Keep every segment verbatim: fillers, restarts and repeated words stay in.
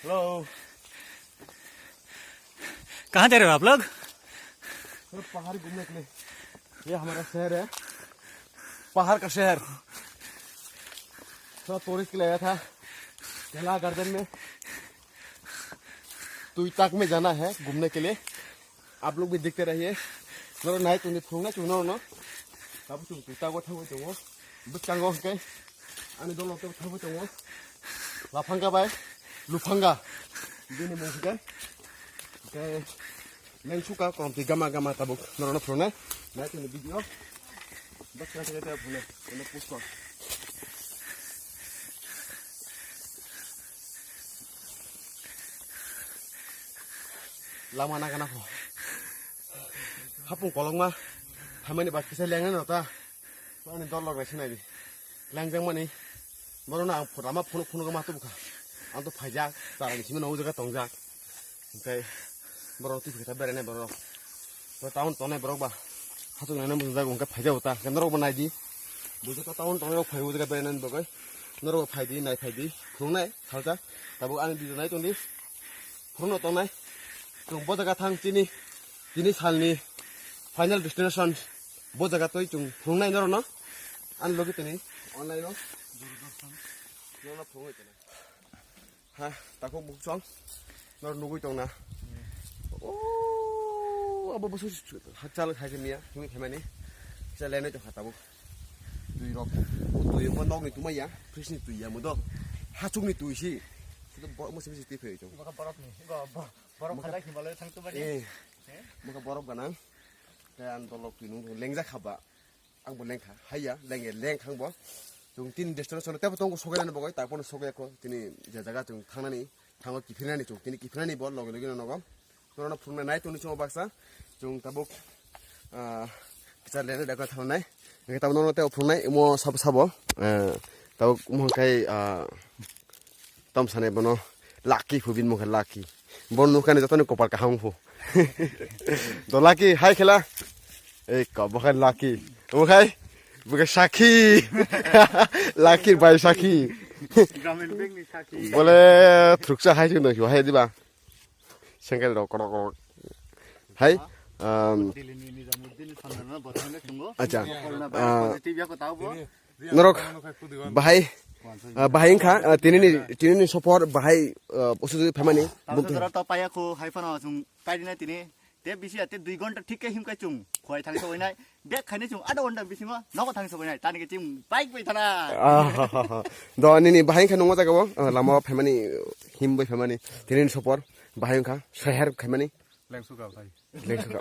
Hello। कहाँ जा रहे हो आप लोग? सर, पहाड़ घूमने के लिए। ये हमारा शहर है, पहाड़ का शहर। थोड़ा टूरिस्ट के लिए आया था, केला गार्डन में। तुईताक में जाना है घूमने के लिए। Aplok bi dikte rahiye. Noro nai tongdi phunuknai chwng noro no. Tabuk chwng twi tago thangwi tongo. Bwskango hwnkhe ani dolo tei thangwi tongo. Laphanga bai Luphanga. Bini mung hwnkhe. Hwnkhe lengsuka komtwi gama gama tabuk noro no phunuknai. Nai tongdi video. Bwskang thangwi tei phunuknai. Eno puskor. Lama nagana pho. Hapung kolokma. Hamani ba kisa lengnai no ta. Ani dol lok naising naidi. Lengjak mani. Borok no ang lama phunuk phunuk ma tubukha. Ang to phaijak. Chara ni simi no o jaga tongjak. Hwnkhe borok twi phikha berainai borok. To town tongnai borok ba. Hachuk naina muchungjak hwnkhe phaijak ta. Hwnkhe norok bo naidi. Bujo to town tongnai rok phai o jaga berainani bagwi. Norok bo phaidi nai phaidi. Phunuknai salsa. Tabuk ani video nai tongdi. Phunukno tongnai. Chwng bo jaga thang chini. Tini salni final destination. Bo jaga twi chwng phunuknai norokno. Ani logi tini online o. Norokno phunuknai tini. Ha, takhuk bukhuk song. Nor nugui tongna. Oh, abo busu hakchal khai khe miya, himui khaimani. Kisa lenai tongkha tabuk. Twi rok. O twi mo nokni tuma ya, fridge ni twi ya mo do. Hachuk ni twi si. Sido bo mo simi si twi phai tong. Baka borok ni, bo, bo, borok mo khalai khimalo thang tuma ni. Eh. Eh? Mo ka borok ganang. Kaya an dolok twi nung lengjak khaba. Ang bo lengkha, haiya, lengya, lengkha ang bo. Chwng tini destination tebo tongo sokya nani bagwi, tak bono sokya kho, tini je jaga chwng thangnani, thango kiphilnani chwng, tini kiphilnani bo logi logi no nogo. Norokno phunuknai nai tongni chwng baksa, chwng tabuk, ah, kichar lene dakha thangnai. Hwnkhe tabuk norokno tebo phunuknai, imo sabo sabo, eh, tabuk omo hwnkhe, ah, Tom sanai bono Lucky phu bini mokhe Lucky. Bono nukha ni jotoni kopal kaham phu. Do Lucky hai khela. Ei ko bokhai Lucky. Bokhai. Bokhai Sakhi. Lucky bai Sakhi. Gramin Bank ni Sakhi. Bole thruksa hai sing dong hai diba. Sengkel rok rok rok. Hai. Um, Delhi ni Nizamuddin ni Sandana Bhasan le thungo. Acha. Corona virus Ah. positive ya ko tao bo. Norok bahai, ah, bahai wngkha, ah, tinini, tinini sopor bahai, ah, usudu phaimani. Tamsa bumtwi. Jora to paya khu hai phano chung kaidina tini. Te bisi ate dui ghonta thik khe himkai chung khwai thang sobainai. Bek khaini chung adha ghonta bisingo nogo thang sobainai. Tani khe chung bike bai thana. Ah, ha, ha, ha. Do nini bahai wngkha nungma jaga o, ah, lama o phaimani, him bai phaimani. Tinini sopor bahai wngkha, seher khaimani. Lengsuka phai. Lengsuka.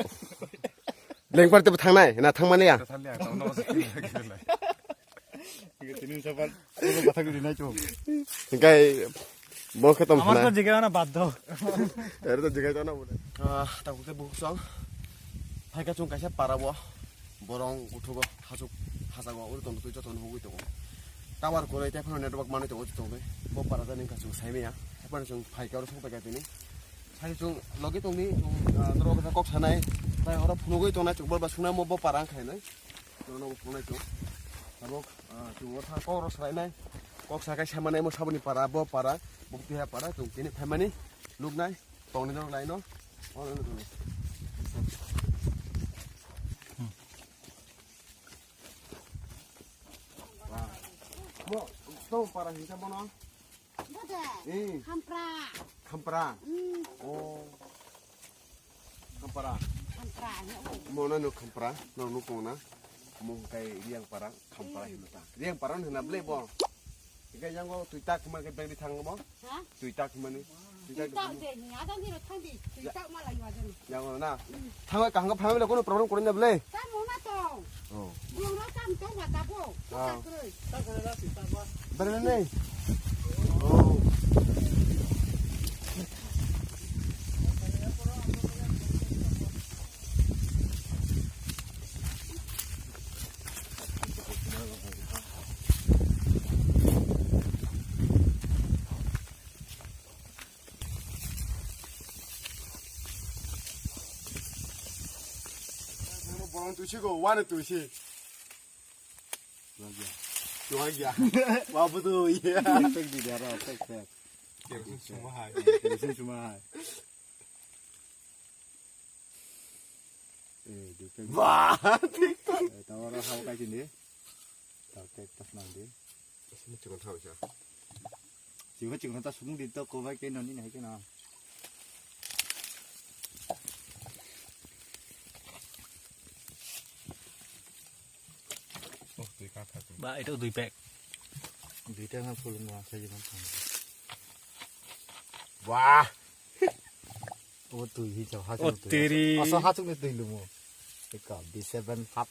Lengpar tebo thangnai, na thangmani ya? Thangli ang tamo namo sakhi lagi lai. Tini sapan, tini bathang di nai chum. Hingkai, bo khe tom Amar khna. To jiga na bad do. Er to jiga to na bole. Ah, ta kute bu song. Phai ka chung kaisa para bo. Borong uthugo, hasuk, hasago, uri tondo twi jotono hugui tongo. Tower kwrwi tei phano network manwi tongo tongwi. Bo para jani wngkha chwng saimanya. Haphano chwng phaikha oro sokbaikha tini. Sai chwng logi tongdi, chwng, ah, norok kok sanai. Tai oro phunugwi tongnai chwng borba swngnai mo bo para wngkha hinwi. Norokno bo phunuknai chwng. Tabuk, ah, chwng oro thang kok rok salainai. Kok sakai samanai mo saboni para, bo para, bo tiya para, chwng tini phaimani nuknai. Tongni norok laino. Oro no tongo. Mo, to para hinsa bono. Bode. Eh. Khampra. Khampra. Hmm. Oh. Khampra. Khampra, ya, oh. Mo no no khampra, no no kona. Mo kai riang para, khampra Hmm. hino ta. Riang para no na ble bo. Hingke yango twi tak hwnba khe beng di thang bo? Ha? Twi tak hwnmani. Twi tak Twi tak hwnmani. De, ni adang di ro thang di. Twi Ya. Tak ma la yo adang. Yango na. Mm. Thang kaham phai le kono problem kono na ble. Ta mo na to. Oh. Bung ro tam to ma ta bo. Ah. Ta kroi. Bere nei. Oh. Borong tuisi go, wani tuisi. Chuak ya. Wa bu tu ya. Tek di dia ro, tek, tek. Kerosene suma hai. Kerosene suma hai. Eh, di tek. Wah, tek tok. Eh, tawar hau kai sini. Tau tek tas nang di. Sini chikon thau sa. Chikon, chikon ta sung di to ko bai ke noni nai ke na. Oh, twi ka thak. Ba, ito dui pack. Duita na phulung wa sa jibon thang. Wah. O twi hi chau ha. O chau twi. Teri. Asa ha chuk ne twi lumo. Eka B seven hap.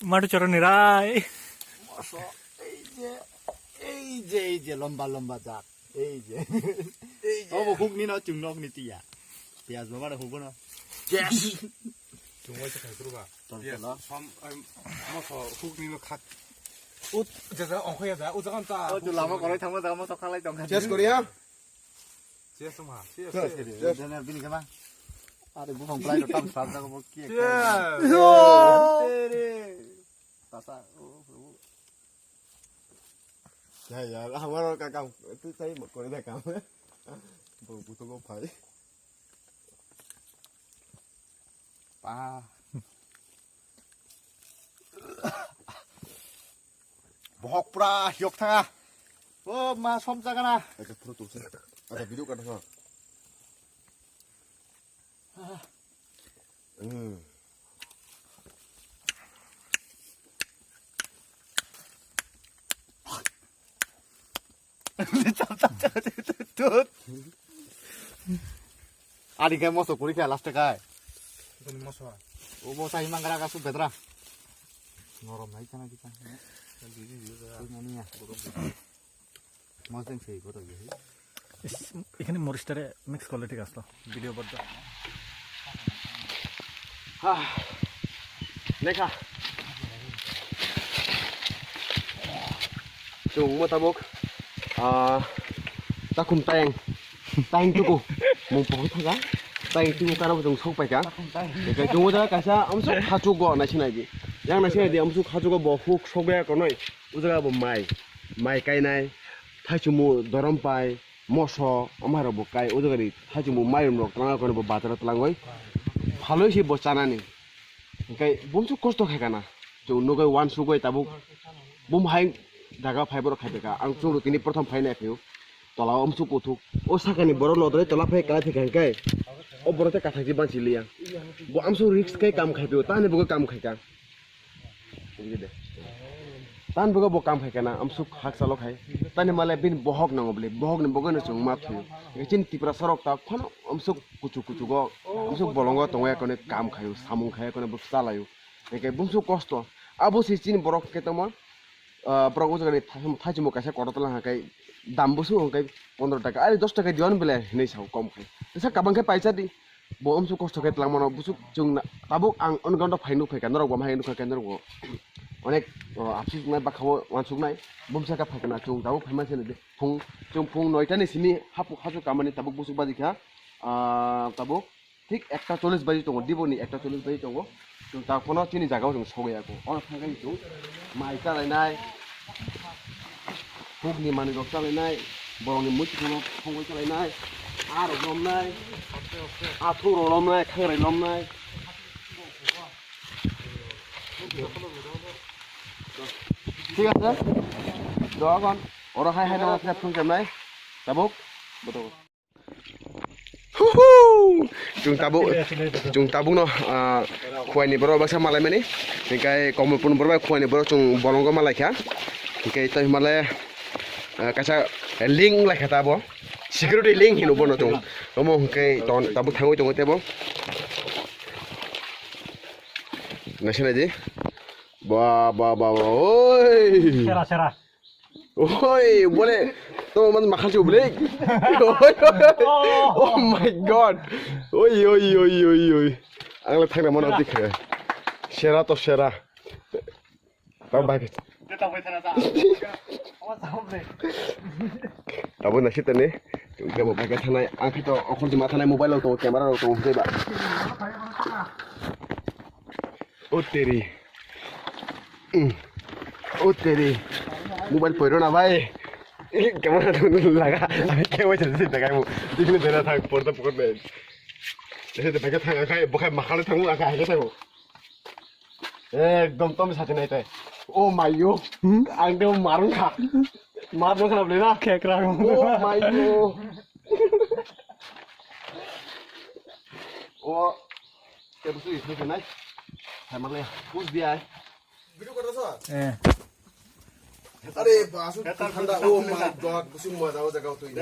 Madu choro nirai. Moso, ei je, ei je, ei je, lomba, lomba jat. Ei je. Ei je. Obo hukni no chwng nokni tiya. Piyaj bo mano hukno. Yes. Chwng waisa khai kuru ba. Tol, yes, tol. Som, em, moso hukni no khak. Ut, jaga ongkho ya da, ut jaga ta. O, tu lama koroi thangma jaga moso khalai tong kha. Yes, Korea. Yes, ma. Yes, yes. Yes. Jana bini kama. Are buphang plai ro tam sab jaga bo ki. Yes. Tere. Tata, oh, oh. Ya, ya, amaro ka kam, tu tai mo kore da kam. Bo buto ko phai. Pa. Bohok pura hiok thanga. O ma som jaga na. Acha, photo tulsa. Acha, video ka thanga. Hmm. Tut. Adi kai moso kuri khe last kai. Kuni moso. O moso hi mangra ka su bedra. Norom nai kana kita. Di, di, di, di. Kuni mani ya. Mosdeng sei koto ye. Is, ekhane moris tare mix quality aslo. Video boddo. Ha. Lekha. Chwng mo tabuk. Ah, takhum tayang. Tayang tuku. Mung pohor thaga. Tayang tuku karo chwng sok paika. Eka chwng mo jaga kaisa amsuk hachugo nai sinai di. Yang nai sinai di amsuk hachugo bo huk sok ya konoi. O jaga bo mai. Mai kainai. Thaichumu dorom pai. Moso, amai rok bo kai, o jaga ni thaichung bo mairum rok twlang khe bo bazar o twlangwi phalwi se bo chanani. Hwnkhe bumsu kosto khai kana, chwng nugwi uansugwi tabuk bum hai jaga phai borok khai phaikha. Ang chwngno tini prothom phai nai phaiyo, tola o amsuk kuthuk, o sakani borok lodroi tola phai kwlai phaikha hwnkhe o borok tei kathai se banchi liya. Bo amsuk risk khai kam khai phaiyo, tamni bagwi kam khaikha. Buji de. Tan bugo bo kam khai kana, amsuk hak salo khai. Tani male bini bohok nango bole, bohok ni bugo no chwng ma thuyo. Chin Tiprasa rok ta phano amsuk kuchuk kuchuk go, amsuk bolongo tongo ya kone kam khayo, samung khayo kone bo salayo. Eke bumsuk kosto. Abo si chini borok ke tamo, ah, borok o jaga ni thai-, thaichimo kaisa kotor tlang ha kai dam busu hwnkhe pondro taka, ari dos taka diyan bele hinwi sao kom khai. Sa kabang khe paisa di. Bo amsuk kosto khe twlang mano, busuk chwng na, tabuk ang ani ganda phai nuk phaikha, norok bo hai nuk kha khe norok bo onek, o, apsuk nai, bwkha o uansuk nai, bumsa khe phaikha na, chwng tabuk phai man se nai de. Phung, chwng phung noita ni simi hapu hasu kamani tabuk busuk baji kha, ah, tabuk thik ekta chollish baji tongo, diboni ekta chollish baji tongo. Chwng ta phano chini jaga o chwng sogwi ya kho. Ono thangkhe chwng mai chalainai, hukni manwi rok chalainai, borokni muitu rok thongwi chalainai, a rok lomnai, athuk rok lomnai, khangrai lomnai. Thik ase? Dogon oro hai hai no thung kemnai. Tabuk. Boto. Huhu! Chwng tabuk, chwng tabuk no, ah, khuaini borok baksa malai mani. Hinkhe Komolpur borok bai khuaini borok chwng bolongo malai kha. Hinkhe tei himale, ah, kaisa link lai kha tabo. Security link hino bono chwng. Omo hinkhe ton tabuk thangwi tongo tebo. Naisana di. Ba, ba, ba, ba, oi! Sera, sera. Oi, bole, to man makhal chu bole. Oi, oi, oi. Oh my God. Oi, oi, oi, oi, oi. Ang la thangna mano dikhe. Sera to sera. Ta bai. Abo na sitani. Kemo bai ka thanai. Ang khito okhon jima thanai mobile to camera to hoi ba. O teri. Mm. O teri. Mobile poiro na bhai. Camera tu laga. Abhi kya wajah se daga wo. Dikne dena tha porda pokot nahi. Ese de bhai thang khai, bokhai makhale thang, akhai khai thang. Ekdom tom sati nai tai. Oh my yo. Hmm? Ang de marung kha. Mar dong khana bole na. Khek rang. Oh my yo. Oh. Te busu isi ke nai. Hai male. Pus dia. Video kar sa? Eh. Are basu thanda. Oh my god. Busu maja o jaga tu ini.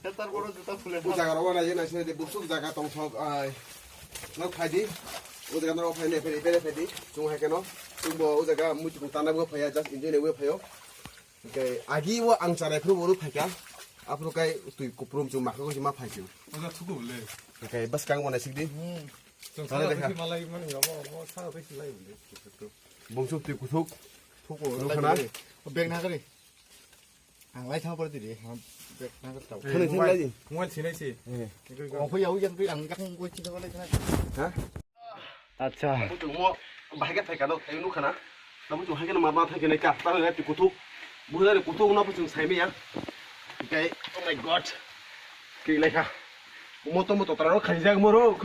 Hetar boro juta khule. O jaga rok naijak naising de busuk jaga tong thok ai. Nok phaidi. O jaga norok phaidi, phaidi, phaidi, phaidi. Chung hai keno. Chung bo o jaga muitu tana bo phaya, just enjoy ne bo phayo. Oke, agi o ang charai phuru boru phaika. Aphuru kai twi kuprum chung makha ko ma phaikyo. O jaga thuku le. Oke, bas kang bo naisik di. Hmm. Chung thale sara dekha. Bisi malai mani abo, abo sara bisi lai le. Bongsu twi kuthuk. Thuku. Nukha na? Bag na kari. Ang lai thang pore tiri. Bag na kari tau. Thani thang lai di. Mobile sinai si. Eh. Ong khoi yau yang twi ang yang koi chida lai thang. Ha? Acha. Abo chung mo bahai khe phaika no, tai nukha na. Abo chung hai khe ma ma thang khe nai ka. Ta ngai twi kuthuk. Buhai kuthuk no chung sai me ya. Kai, oh my god. Ki lai kha. Moto moto tara rok khaijak moro.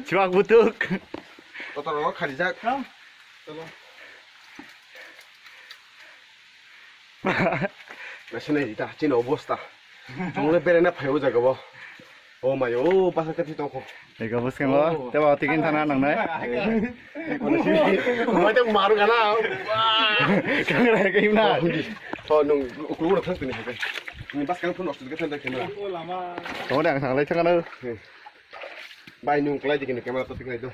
Chuak butuk. Totoro kharijak. Chalo. Nasinai ta chini obosta. Chungle berena phayo jaga bo. Oh my, oh, basa kati tongkho. Ega bus kengo. Oh. Teba tikin thana nangnai. Mai te maru gana. Kangra ke imna. Oh, nung ukulu thang tini hake. Ni bas kan phun ostu ke thang thang kena. Tong dang sang lai thang na. Bai nung klai dikini camera to tiknai do.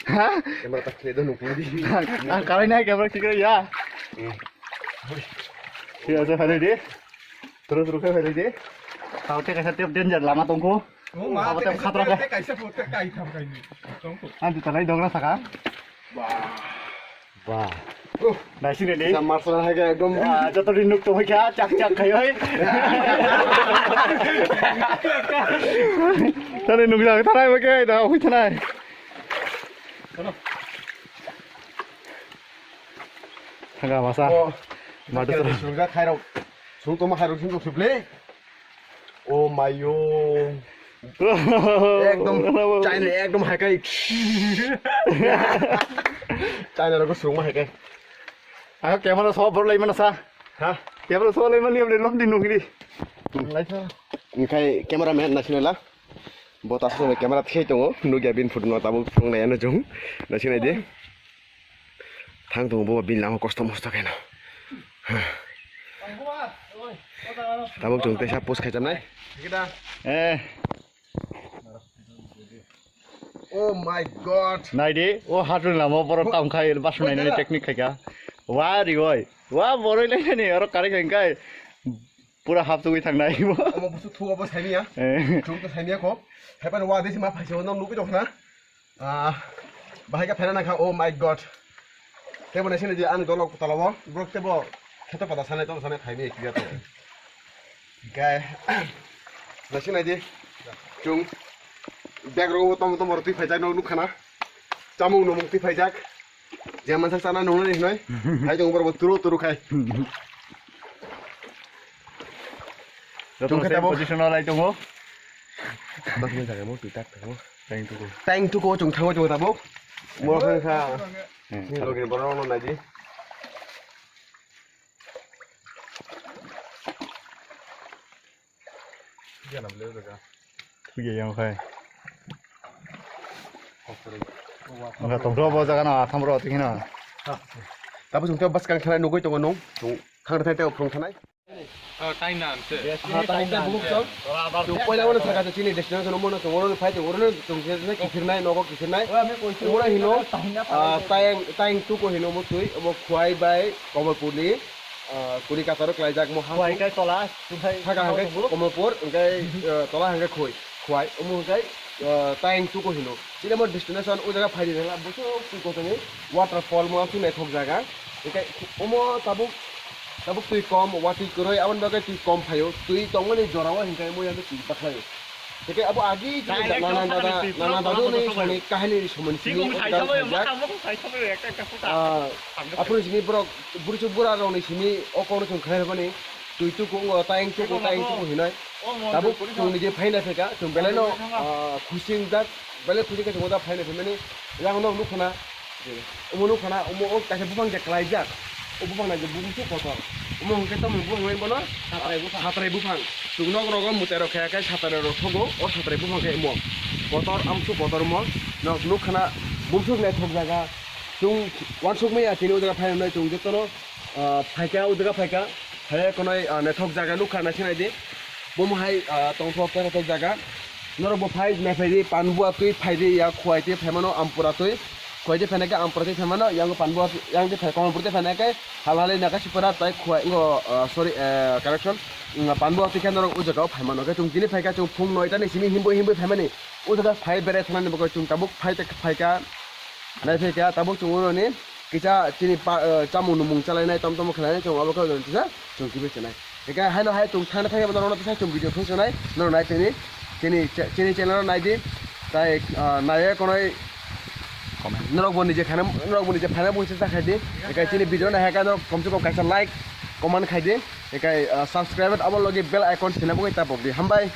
Ha? Camera to tiknai do nung klai di. Ang kalai nai camera tiknai ya. Hmm. Thik ase, phai di. Turu turu khe phai di. Tao te kaisa tep danger lama tongkho. Oh, ma, abo te tep khatra khe. Kaisa photo kai tham kai ni. Tongkho. Ang juta lai dogra saka. Wah. Wah. Naising de. Sa marsa hai ga ekdom. Wah, joto din nuk to hai kha, chak chak khai oi. Tani nuk jang tharai ba ke da hui thanai. Thaga masa. Oh. Madu. Sungja khairok. Sung to ma khairok sung to suple. Oh my yo. Ekdom China ekdom hai kai. China rok swrwngma hai kai. Ang camera so bor lai mana sa. Ha? Camera so lai mani abri lok di nungri. Lai sa. Ingkai cameraman nasinai la. Bo ta so camera thei tongo. Nugya bin photo no tabuk phungnai ano jong. Nasinai di. Thang tongo bo bini lama kosto mosto khe no. Tabuk chwng teisa post khai chamnai. Eh. Oh my god. Nai di, o hatun lama borok tam khai, bas nai nai technique khai kha. Wa ri oi. Wa boroi lai nai oro kare khai kai. Pura hap tugui thang nai bo. Omo busu thugo bo saimiya. Eh. Chwng to saimiya ko. Hepan wa desi ma phaisa no nugui dong na. Ah, bahai ka phena nangkha, oh my god. Tebo naising di ani dolok tolabo, borok tebo kheto pada sanai, tolo sanai phaini kiya to. Kai, naising di, chung, bag rogo tom tom roti phaijak no nukha na. Chamung no mukti phaijak. Je mansa sana nungna ni hnoi. Hai tong borok turu turu khai. Joto Chung khe same tabuk. Position o lai tongo. Bakni jaga mo twi tak tamo. Thank you. Thank you ko chung thango chung tabuk. Mo kha kha. Hmm. Ni logi borok no naidi. Thuya yang khai. Nga tong do bo jaga na tham ro tikina. Tabuk chung te bas kang thanai nugui tongo nung. Chung thang thai te phung thanai. Oh, taina anse. Aha, taina anse. Chung poila wano thaka chini destination mo no chung wano phai chung wano chung je ne kithirnai nogo kithirnai. Wano hino, ah, tayang, tayang tuko hino mo twi, obo Khwai bai Komolpurni, ah, kuri kataro klaijak mo ha. Khwai kai tola, Khwai. Thaka hangke Komolpur, hingke, ah, tola hangke Khwai. Khwai, omo hingke, ah, tayang tuko hino. Chini mo destination o jaga phaidi nangla, bosok twi kotoni waterfall mo twi naithok jaga. Hingke omo tabuk, tabuk twi kom, watwi kwrwi, aboni bagwi twi kom phaio. Twi tongmani jorao hingke mo yagwi twi bakhlaio. Hingke abo agi chini Direct nana no dada, sakani nana twi dadu ni twi soni kahini ni somoi ni simi Singum o sai jang saboi, khaijak. Maka maka sai saboi, ekta ekta kota. Ah, Ang aphuru simi borok, burchuk bura rok ni simi o kono chwng khlai rwmani. Twi tuku wngo, tayeng tuku, Eko tayeng mabo. Tuku hinoi. O mo Tabuk twi chwng kuri nije phaina phaika, chwng belai no, Twi kuri ah, khusi wngjak, belai khusi khe chwng oda phaina phaimani. Yang no nukhana, Omo nukha na, omo o kaisa buphang je klaijak. O buphang nai je bumsuk kotor. Omo hwnkhe tamo buphang bai bono Satrai buphang. Satrai buphang. Chwng nok rogo mwtai rok khaya khe satrai rok thogo. O satrai buphang khe omo. Kotor amsuk kotor omo. Nok nukha na bumsuk naithok jaga. Chwng uansuk maya chini o jaga phainai chwng jotono, ah, phaikha o jaga phaikha. Phaiya konoi, ah, naithok jaga nukha naising naidi. Bomo hai, ah, tongthok tongthok jaga. Norok bo phai, naiphaidi, Panbua twi phaidi, ya Khowai twi phaimano, Ampura twi. Khowai twi phainai khe Ampura twi phaimano, yang Panbua, yang twi phai, Kamalpur twi phainai khe Halhali Nakasipara tai Khowai, ngo, ah, sorry, eh, correction. Mm, Panbua twi khe norok o jaga o phaimano. Khe chwng tini phaikha, chwng phung noita ni simi himboi himboi phaimani. O jaga phai berai thangnani bagwi chwng tabuk phai te phaikha. Nai phaikha, tabuk chwng oro ni kisa chini pa, eh, chamung numung chalainai, tom tom khlainai, chwng abo khe chwng kisa chwng kibi chenai. Hingke haino hai chwng thangna thangya norokno teisa chwng video phung chwnai, norok nai tini, chini, chini channel no nai di, tai, ah, naiye konoi Comment. Norok bo nije khana, norok bo nije phana bo se ta khai di, hingke chini video nai hai khe norok kom se kom kaisa like, comment khai di, hingke, ah, subscribe abo logi bell icon sina bo ta bok di, hambai.